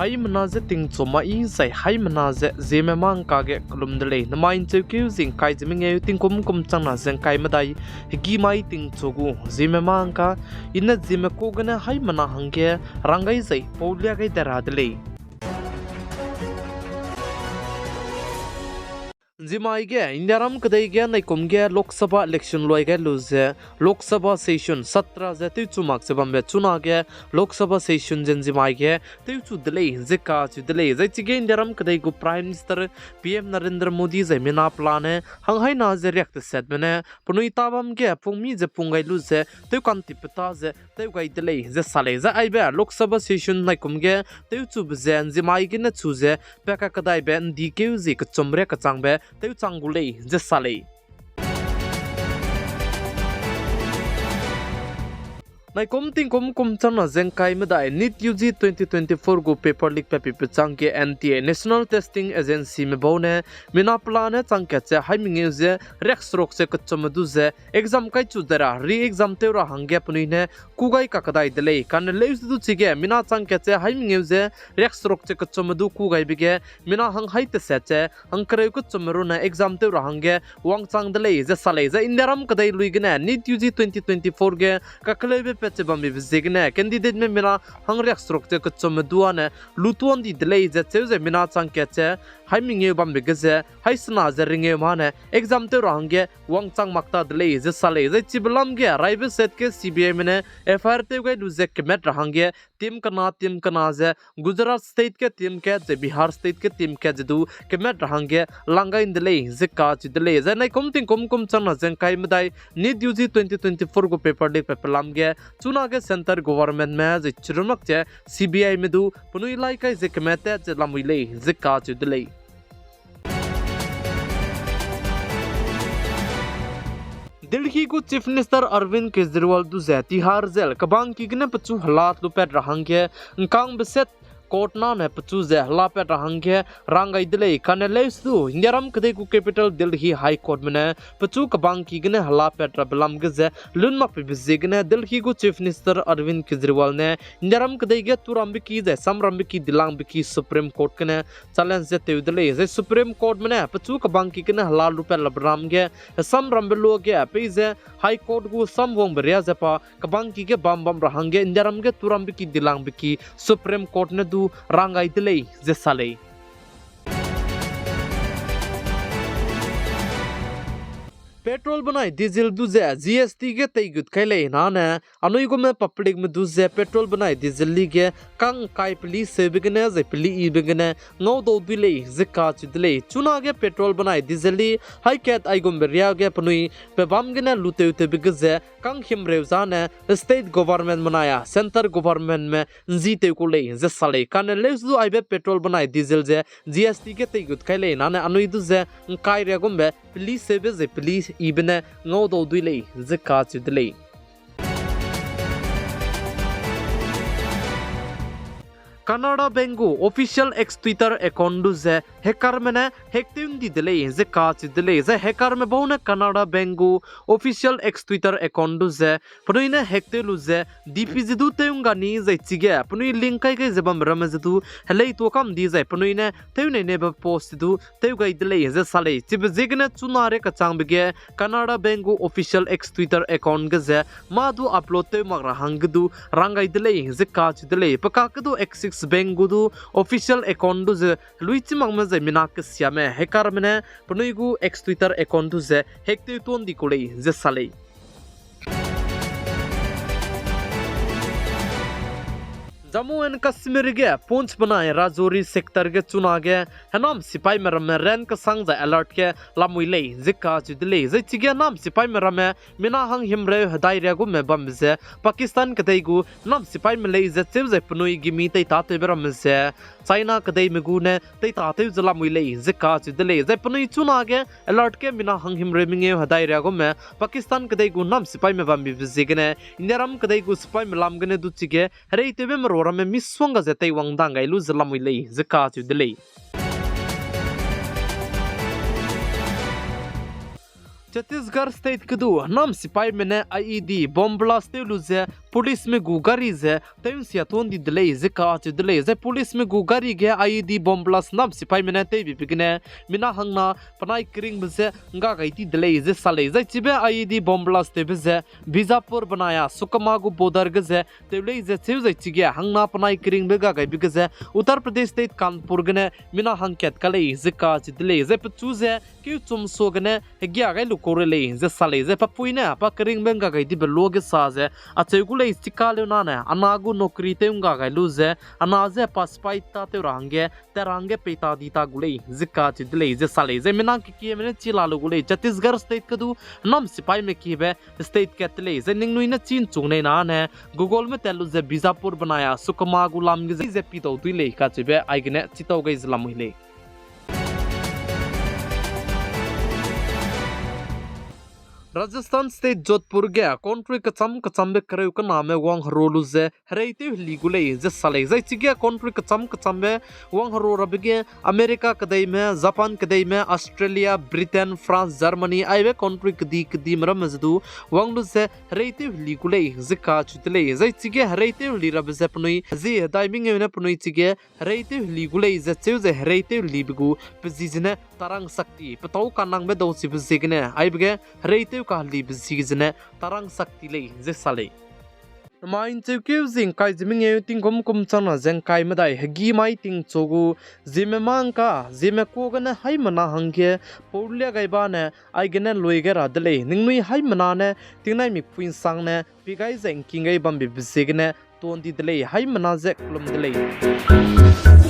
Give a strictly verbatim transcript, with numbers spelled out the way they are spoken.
Haimena ze tingchu mai zai haimena ze Zeme mangka ge kelum de lei. Nemai ncheukeu zingkai ze mengeu tingkum kum changna ze ngkai medai, hegî mai tingchu gu Zeme mangka, ine Zeme ku gene haimena hangge rang gai zai pau lia gai de ra de lei. Nzimai ge Indiaram kedei ge naikum ge Lok Sabha election luai gai lu ze Lok Sabha session satra ze tewchu mak ze bambe chunage Lok Sabha session ze nzimai ge tewchu de lei ze kacheu de lei. Zai chige Indiaram kedei gu Prime Minister P M Narendra Modi zai mina pelane hanghaina ze riak tesetme ne penui tabam ge pungmi ze pung gai lu ze tewkantipeta ze tew gai de lei ze sa lei. Zai aibe Lok Sabha session naikum ge tewchube ze nzimai gene chu ze pe kakedaibe ndikeu zie kechum riak kechangbe tewchang gu lei ze sa lei. Naikum tingkum kum changna ze ngkai medai NEET U G twenty twenty-four gu paper leak papipe changge N T A, National Testing Agencyme bau ne mina pelane changkat ze haimengeu ze riakseruk ze kechumme du ze exam kaichu de ra, re-exam tew ra hangge penui ne kû gai kakedai de lei. Kane leuse du chige mina changkat ze haimengeu ze riakseruk ze kechumme du kû gaibe ge mina hanghai teset ze hangkereu kechumme runne exam tew ra hangge wangchang de lei ze sa lei. Zai Indiaram kedei lui gene NEET U G twenty twenty-four ge kakeleube pat ze bambe ziegene candidateme mina hangriakseruk ze kechumme du âne lutuan di de lei ze cheu ze mina changkat ze haimengeu bambe ge ze haisena ze rengeu mane exam tew ra hangge wangchang mak ta de lei ze sa lei. Zai chibe lam ge raibe set ge C B Ime ne F I R tew gai lu ze kemat ra hangge team kena team kena ze Gujarat State ge team kat ze Bihar State ge team kat ze du kemat ra hangge lang gai de lei ze kacheu de lei. Zai naikum tingkum kum changna ze ngkai medai NEET U G twenty twenty-four gu paper leak pape lam ge chunage centre governmentme zai chirunmak ze C B Ime du penui lai kai ze kematat ze lamui lei ze kacheu de lei. Delhi gu Chief Minister Arvind Kejriwal du ze Tihar Jail kebangki gene pechu hela lupat ra hangge ngkangbe set court nane pechu ze helapat ra hangge rang gai de lei. Kane leuse du Indiaram kedei gu capital Delhi High Courtme ne pechu kebangki gene helapat rabe lam ge ze lun makpebe ziegene Delhi gu Chief Minister Arvind Kejriwal ne Indiaram kedei ge turambe ki zai samrambe ki dilangbe ki Supreme Court gene challenge ze tew de lei. Zai Supreme Courtme ne pechu kebangki gene hela lupat rabe ram ge hesamrambe luage peize High Court gu samwangbe ria ze pa kebangki ge bam bam ra hangge Indiaram ge turambe ki dilangbe ki Supreme Court ne du rang gai de lei ze sa lei. Petrol benai diesel du ze G S T ge teigut kai lei nane, anui gume publicme du ze petrol benai diesel li ge kang ngkai peli seube gene zai peli ibe gene ngaudau dui lei ze kacheu de lei. Chunage petrol benai diesel li haikat aigumbe ria ge penui pe bam gene lutewtewbe ge ze kang himreu zane state governmentme nai a centre governmentme nzi tew ku lei ze sa lei. Kane leuse du aibe petrol benai diesel ze G S T ge teigut kai lei nane anui du ze ngkai ria gumbe peli seube zai peli ibe ne ngaudau dui lei ze kacheu de lei. Canara Bank gu official X Twitter account du ze hackerme ne hack tew ndi de lei ze kacheu de lei. Zai hackerme bau ne Canara Bank gu official X Twitter account du ze penui ne hack tew lu ze D P ze du tew ngga ni zai chige penui link kai gai ze bam ramme ze du helei tuâ kam di zai penui ne tew nei neibe post ze du tew gai de lei ze sa lei. Chibe ziegene chuna re kachangbe ge Canara Bank gu official X Twitter account ge ze mâ du upload tew mak ra hangge du rang gai de lei ze kacheu de lei. Pe kak ge du Axis Bank gu du official account du ze heluichi makme zai mina kesiame hackerme ne penui gu X Twitter account du ze hack tew tuan di ku lei ze sa lei. Jammu and Kashmir ge Poonch benai Rajouri sector ge chunage henam sipaime ramme ran kesang zai alert ge lamui lei ze kacheu de lei. Zai chige nam sipaime ramme mina hang himreu hedai ria gume bambe ze Pakistan kedei gu nam sipaime lei ze cheu zai penui gimi teitâtewbe ramme ze China kedeime gu ne teitâtew ze lamui lei ze kacheu de lei. Zai penui chunage alert ge mina hang himreu mengeu hedai ria gume Pakistan kedei gu nam sipaime bambe be ziegene Indiaram kedei gu sipaime lam gene du chige hereitewbe merua ramme misongga ze teiwang dang gai lu ze lamui lei ze kacheu de lei. Chhattisgarh State ge du nam sipaime ne I E D bomb blast tew lu ze policeme gu gari ze tew'nsia tuan di de lei ze kacheu de lei. Zai policeme gu gari ge I E D bomb blast nam sipaime ne tewbibe gene mina hangna penai keringbe je ngga gai di de lei ze sa lei. Zai chibe I E D bomb blast tewbe ze Bijapur benai a Sukhma gu border ge ze tew lei ze cheu zai chige hangna penai keringbe ga gaibe ge ze Uttar Pradesh State Kanpur gene mina hangkat ka lei ze kacheu de lei. Zai pechu ze keuchum suagene hegia gai lu kau re lei ze sa lei. Zai pe pui ne pa keringbe ngga gai dibe luage sa ze acheu gu lei, chika leu nane ana gu nokri tew ngga gai lu ze ana je pa sipai tâtew ra hangge tat ra hangge peita di ta gu lei ze kacheu de lei ze sa lei. Zai mina kekieme ne chi la lu gu lei, Chhattisgarh State kedu nam sipaime kibe state kat de lei. Zai ningnui ne chî nchung nei nane Googleme tat lu ze Bijapur benai a Sukhma gu lam ge ze pidau dui lei kacheube aigene chitau gai ze lamui lei. Rajasthan State Jodhpur ge country kecham kechambe kereu kename wangherua lu ze hereitew heli gu lei ze sa lei. Zai chige country kecham kechambe wangherua rabe ge America kedeime, Japan kedeime, Australia, Britain, France, Germany aibe country kedi kedime ramme ze du wang lu ze hereitew heli gu lei ze kacheu de lei. Zai chige hereitew heli rabe ze penui zi hedai mengeu ne penui chige hereitew heli gu lei ze cheu ze hereitew helibe gu pe zi zene Tarang Shakti, petâu kanangbe dauchibe ziegene aibe ge hereitew kahelibe zi zene Tarang Shakti lei ze sa lei. Namai ncheukeu zi ngkai ze mengeu tingkum kum changna ze ngkai medai hegî mai tingchu gu Zeme mâ ngka, Zeme kuâ gene haimena hangge paulia gai bane aigene lui gai ra de lei. Ningnui haimena ne tingnaimik pui nsangne pi gai zai ngking gai bambe ziegene tuan di de lei, haimena ze kelum de lei.